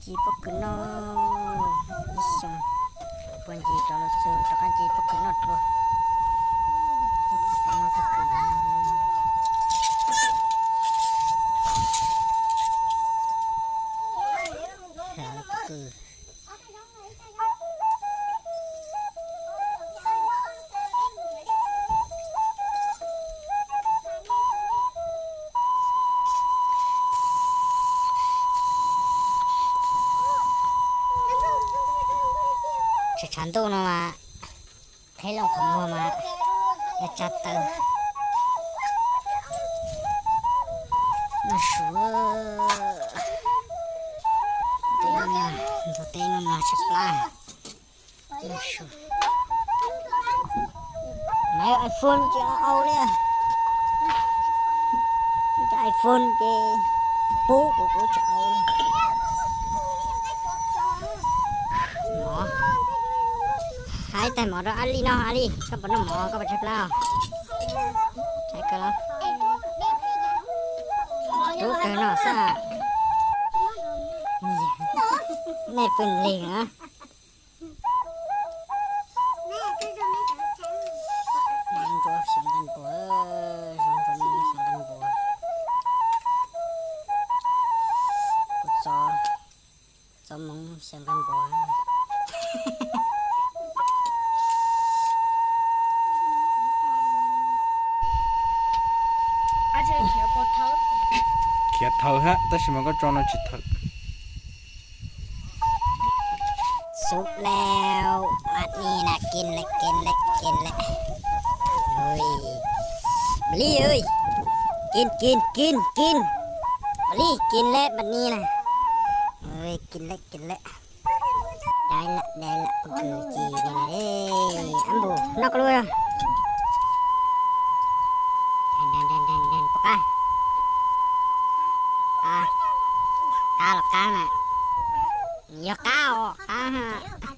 Ci pob kws noj ib xyoos, puag ncig rov los txug rov qab ci pob kws noj dlua. Pob kws, pob kws. Tshav tshav ntuj no mas qheb loo qhov muag mas yuav tsag taw. Noj su, ntug teb no no tshaib plab. Maiv iPhone ces au li. Cov iPhone ces pub kuv kuv tsis au li. Mov, hais tag mov rau Ab Li noj. Ab Li, koj puas noj mov, koj puas tshaib plab? Tshaib kawg los? Rub kawg no xwb. Nej pw lig na. Zoo nkaus xyov nqaij npua, zoo nkaus xyov nqaij npua. Kuv txo, txo hmoov xyov nqaij npua. Khiav thawv hab, tab sis mas koj tso no tsis thawv. Xub lawm, mam li na, kis lawm, kis lawm, kis lawm. Ua li, kis, kis, kis, kis. Ua li, kis lawm mam li na. Kis lawm, kis lawm. Dai lawm, dai lawm, pob kws ci li na. Ab npus noj koj lub. Pob qab, qab los qab na. Yog qab os, qab.